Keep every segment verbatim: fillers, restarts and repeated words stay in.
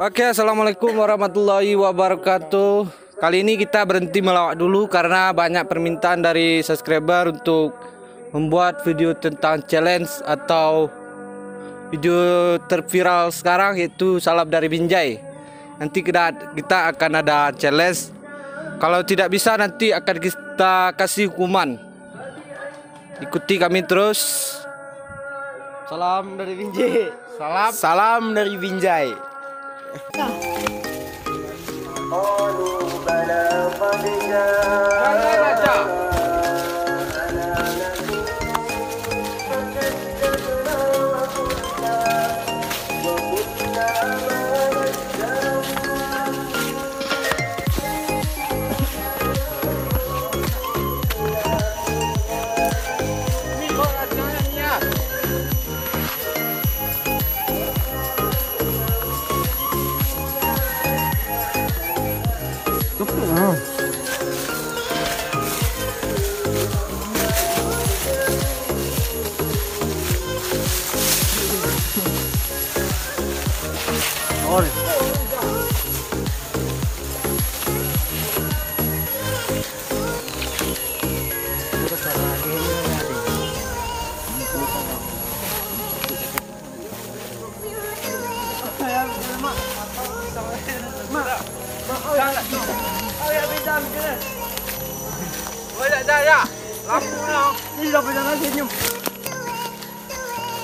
Oke, assalamualaikum warahmatullahi wabarakatuh. Kali ini kita berhenti melawak dulu karena banyak permintaan dari subscriber untuk membuat video tentang challenge atau video terviral sekarang, yaitu salap dari Binjai. Nanti kita, kita akan ada challenge. Kalau tidak bisa, nanti akan kita kasih hukuman. Ikuti kami terus. Salam dari Binjai. Salam. Salam dari Binjai.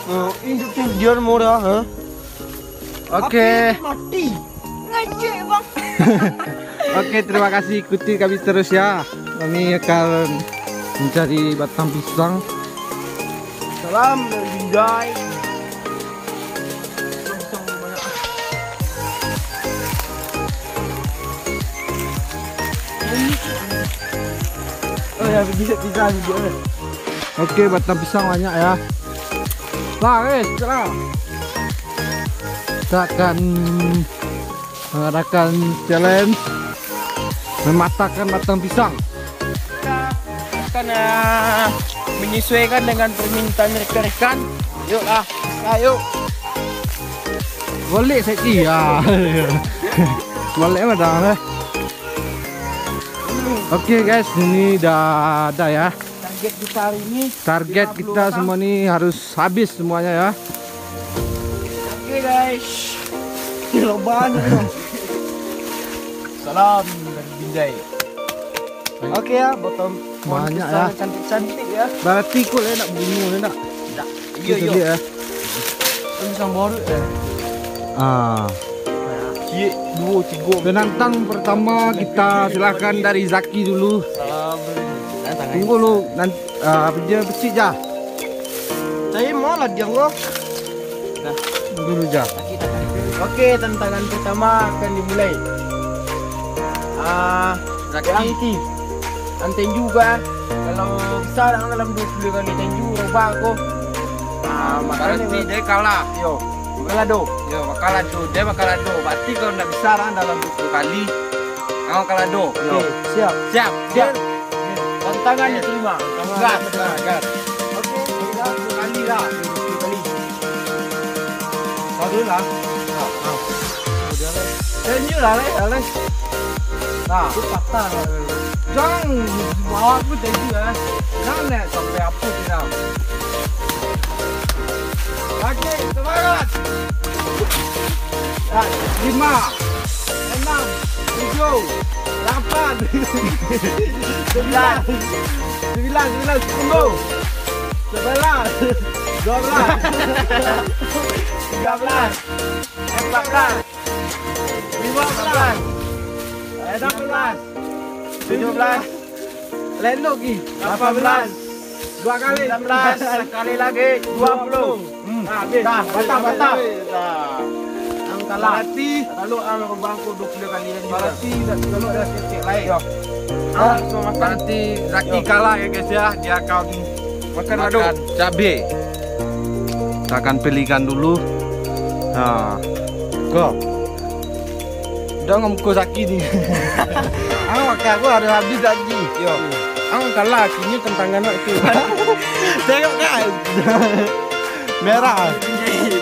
Oh, ini tu dia murah, ha? Oke. Mati. Ngecek, Bang. Oke, terima kasih, ikuti kami terus ya. Kami akan mencari batang pisang. Salam dari Binjai. Oh ya, bisa, bisa, bisa. Oke, batang pisang banyak ya. Lah, eh, cerah. Kita akan mengadakan challenge mematahkan batang pisang. Kita akan, ah, menyesuaikan dengan permintaan rekan-rekan. Yuk lah, ayo. Boleh, seksi ya. Boleh, madam, eh. Oke, guys, ini dah ada ya. Target kita hari ini, target kita semua ni harus habis semuanya ya. Oke, guys. Ini lo banyak, no. Salam dari Binjai. Oke ya, botol banyak ya. Cantik-cantik ya. Berarti kok le nak bunuh le nak? Iyo, iyo. Kan pisang baru, eh. Ah. Ciek, duo, tigo. Penantang pertama kita silahkan dari Zaki dulu. Salam. Tunggu lu, nan-, ah, apa dia, pecik jah. Saya mau lah dia, bro. Nah, dulu jah. Oke, tantangan pertama akan dimulai. Ah, Zaki. Zaki. Anten juga. Kalau bisa dalam dua puluh kali tenju, roba ko. Ah, makanya berarti dia kalah. Yo, bakal ado. Yo, bakal ado. Dia bakal ado. Berarti kalau ndak bisa dalam dua puluh kali, kau bakal ado. Yo. Oke, siap. Siap. Siap. Tantangan diterima. Gas, gas, gas. Oke, dua puluh kali lah. Dua puluh kali. Bagus lah. Nah, nah. Tenju lah, Leh, Leh. Nah, itu patah lah. Jangan bawa aku tenju, eh. Jangan, Leh, sampai apa tu dah. Lagi, semangat. Nah, lima, enam, tujuh, lapan, sembilan, sembilan, sembilan, sepuluh, sebelas, dua belas, tiga belas, empat belas, lima belas, enam belas, tujuh belas, lain lagi, lapan belas, dua kali, sembilan belas, sekali lagi, dua puluh. Hmm. Nah, habis. Dah, batal, batal. Dah. Yang kalah. Berarti, kalau ang rubah ko dua puluh kali lagi. Berarti, kalau ada titik lain. Yo. Ang cuma makan. Berarti Zaki kalah ya, guys, ya. Dia akan makan, makan cabe. Kita akan pilihkan dulu. Nah. Go. Dah ngamukul Zaki ni. Ang makan ko harus habis Zaki. Yo. Ang kalah, kini tantangan awak tu. Tengok, guys. Merah.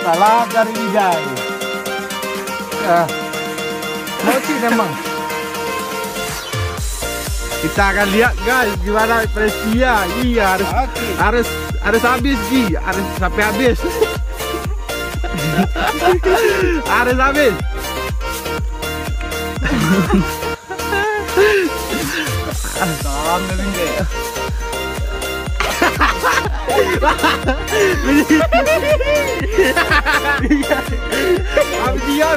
Salah dari Wijay. Ah. Mau cik memang. Kita akan lihat, guys, gimana ekspresi ya. Iya, harus, harus, harus habis, Ji. Harus sampai habis. Harus habis. Salam dari dia. Abis dia.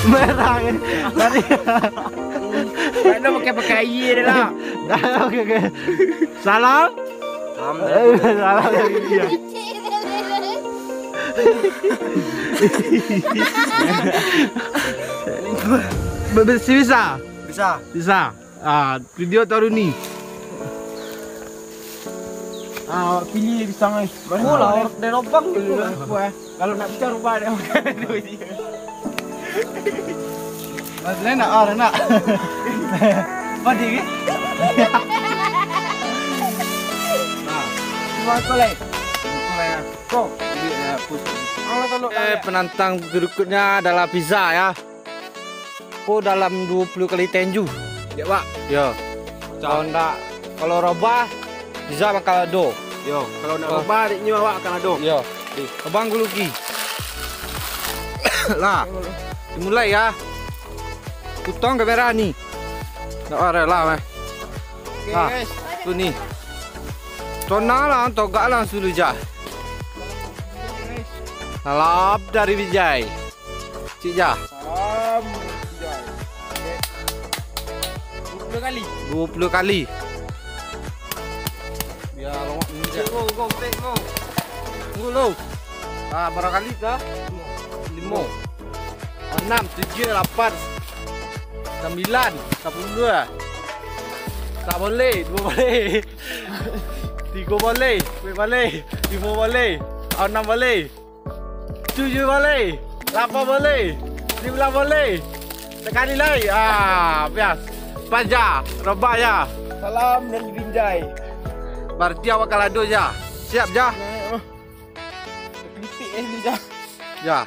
Merah kan? Tadi. Mana pakai-pakai air lah. Dah, oke, oke. Salam. Salam. Eh, salam dari dia. Be-, be-, si bisa? Bisa. Bisa. Ah, video taruh ni. Ah, awak pilih pisang, eh. Mana? Oh, lah, dari lubang dulu. Aku, eh. Kalau nak pisang, rubah deh. Mas, lain nak? Ah, nak. Padi ke? Ah. Cuma kau, lai. Kau, lai, ya. Kau. Ini, ya, pus. Eh, penantang berikutnya adalah pizza, ya. Ko dalam duo puluah kali tenju. Yo, Pak. Yo. Cak. Kalau ndak, kalau robah, bisa bakal ado. Yo, kalau ndak robah, dek nyo awak akan ado. Yo. Abang guluki. Lah. Dimulai, ya. Putang kamera ni. Ndak rela, meh. Oke, guys. Tu ni. Tonang lah, togak langsung tu, Ja. Salam dari Vijay. Cik Ja. Salam, Vijay. Oke. Duo puluah kali. Duo puluah kali. Biar longok ni, Ja. Go, go, go, go. Tunggu lu. Ah, bara kali dah? Limo. Limo. Anam, tujuah, lapan, sambilan, sapuluah. Sak baleh, duo baleh. Tigo baleh, ampek baleh, limo baleh, anam baleh. Tujuah baleh, lapan baleh, sambilan baleh. Sakali lai. Ah, bias. Paja, robah, Ja. Salam dari Binjai. Barati awak kalado, Ja. Siap, Ja? Kelipik, eh, ni, Ja. Ja.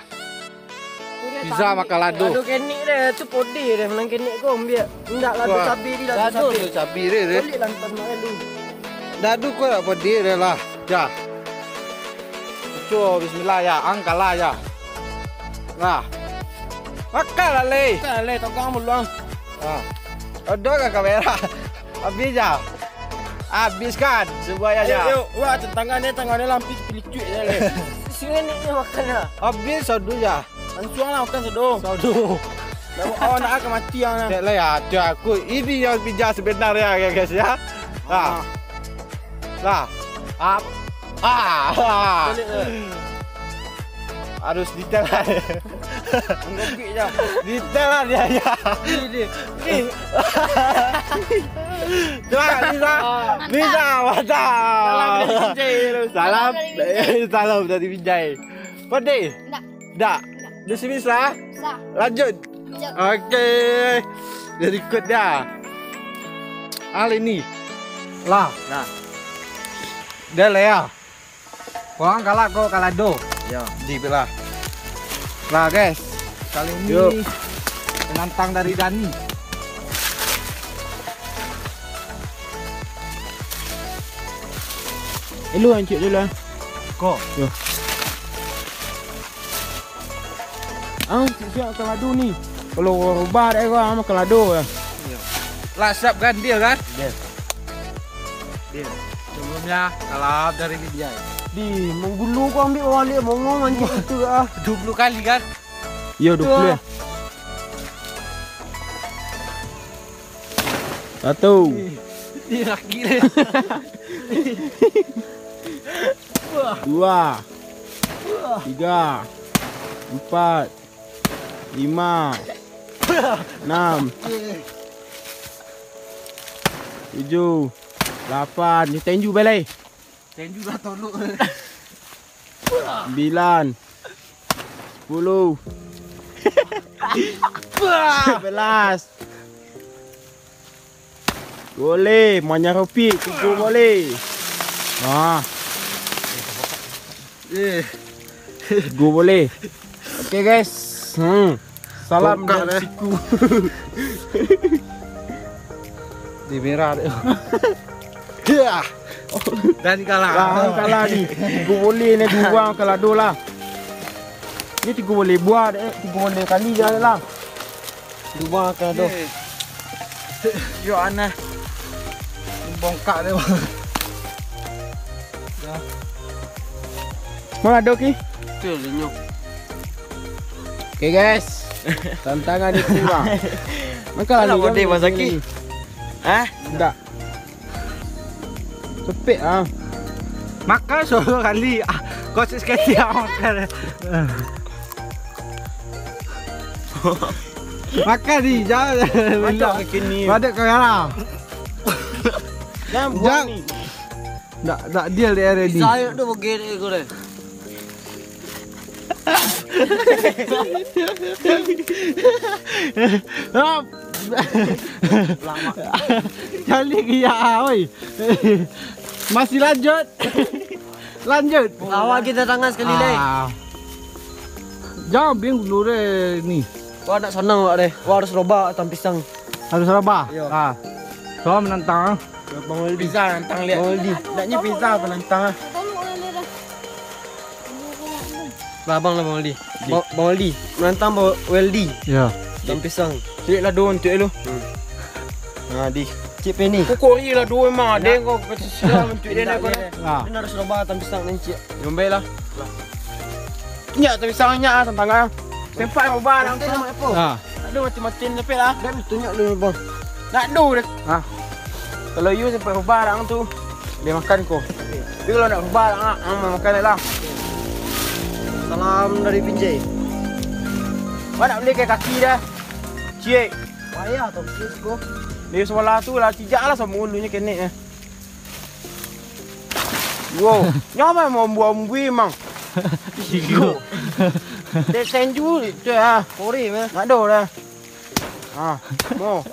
Pizza makan lado. Lado kenik deh, tu podeh deh, menang kenik ko, ambiak. Indak lado cabe di, lado cabe. Lado cabe deh, deh. Pelik lantan makan lu. Lado ko dak podeh deh lah. Ja. Cubo bismillah, Ja. Ang kalah, Ja. Nah. Makan lah, leh. Makan lah, leh, tonggang muluang. Ah. Odok ka kamera. Habis, Ja. Habis kan? Cubo, Ja, Ja. Ayo, ayo. Wah, tangan ni, tangan ni lampis pilicuik, Ja, leh. Sini ni makan, Ja. Habis sado, Ja. Langsung lah makan sado. Sado. Nak buat awak nak akan mati, ah, nah. Cek lah, Ya, cek aku. Ini yang pizza sebenarnya, ya, guys, ya. Ah. Nah. Lah. Ap-, ah. Ah. Balik, eh. Harus detail lah. Anggapik je. Detail lah dia, ya. Ni, ni. Ni. Cuba, bisa. Ah. Bisa, mantap. Salam dari Binjai terus. Salam. Salam dari Binjai. Eh, salam dari Binjai. Podeh? Ndak. Ndak. Ndak. Di sini sah? Sah. Lanjut. Lanjut. Oke. Berikutnya. Ahli ni. Lah. Nah. Dah lah, ya. Korang kalah, ko kalah do. Ya. Di belah. Lah, guys. Kali ini penantang dari Dani. Eh, lu ancik dulu, ah. Ko. Yo. Ang siap-siap makan lado ni. Kalau rubah dek kau, ang makan lado lah. Iya. Lah siap kan, deal kan? Deal. Deal. Sebelumnya, salam dari Binjai. Di, menggulu kau ambil balik, mongol mancing itu ah. Dua puluh kali kan? Iya, dua puluh. Itu, ah. Satu. Ih, laki dia. Dua. Tiga. Empat. Lima. Enam. Tujuh. Lapan. Ni tenju balai. Tenju dah tolok. Sembilan. Sepuluh. Sebelas. Boleh, manyaropi, tiga boleh. Nah. Eh. Tigo boleh. Oke, guys. Hmm. Salam dari siku. Di merah deh. Dan kalah. Lah, kalah ni. Tigo boleh ni, duo urang kalah doh lah. Ni tigo boleh buah deh, tigo boleh kali je lah. Duo urang kalah doh. Yo aneh. Bongkak deh. Mana ado ki? Tu linyo. Oke guys, tantangan itu bang. Makan lah. Boleh masak ki? Hah? Enggak. Sepik ah. Makan solo kali. Ah, kau sekali ah makan. Makan ni, jangan. Macam kini. Padat kau lah. Jangan buang ni. Ndak, ndak deal dek hari ni. Bisa ayo tu bogel dek aku deh. Hop. Lama. Calik gaya, oi. Masih lanjut. Lanjut. Awak kita tangan sekali leh. Ah. Jangan biang dulu deh ni. Wah, nak sanang awak deh. Wah, harus robah batang pisang. Harus robah? Iyo. Ah. So, menantang. Bang Weldi. Pizza nantang lihat. Bang Weldi. Naknyo pizza apa nantang ah? Lah, abang lah Bang Weldi. Di. Bang, Bang Weldi. Menantang Bang Weldi. Iyo. Batang pisang. Cik lah dua untuk lu. Hmm. Nah, di. Cik Penny. Kau kori lah dua memang ada yang kau kata silam untuk dia nak kau. Ah. Dia harus robah batang pisang ni, Cik. Nyombel lah. Nyak tapi sangat nyak ah tantangan. Sempat robah langsung. Ah. Aduh mati-mati sampai lah. Dah tunjuk dulu bang. Nak do deh. Ha. Kalau you sempat robah langsung tu, dia makan ko. Tapi kalau nak robah lah, ah, ah, makan lah. Salam dari Binjai. Wah nak beli ke kaki dah. Cik. Payah tu, sis ko. Dia sebelah tu lah, tijak lah sama ulunya kenek eh. Wow, nyaman mau buang bui mang. Iyo. Dek senju tu ah. Kori mah. Nak do dah. Ah, mo.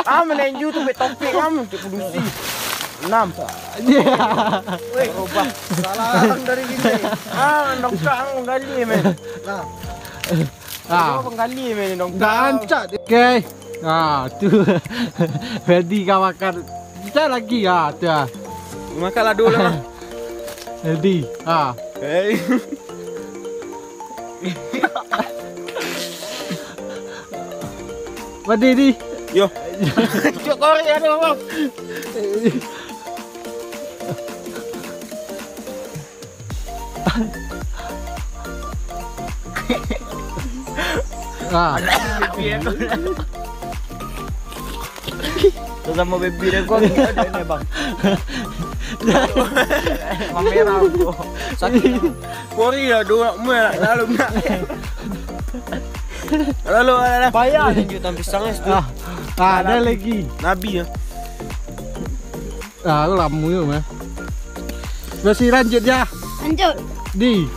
Ah, menenju tu bet topik kamu untuk produksi. Enam. Weh, robah. Salam dari Binjai. Ah, dongkak ang gali meh. Nah. Ah. Kau penggali meh dong. Dah ancak deh. Oke. Ah, tu. Ferdi ka makan. Kita lagi ah, tu ah. Makan lah dulu lah. Ferdi. Ah. Hei. Ferdi di. Yo. Cuk korek ada apa? Ah. Tu sama baby dia kau ni ada ni bang. Mamerah tu. Sakit. Kori lah dua nak mel lalu nak. Lalu ada. Payah tunjuk tampis sangat tu. Ah, ah, ada lagi. Nabi ya. Ah, aku lama juga mah. Masih lanjut ya. Lanjut. Di.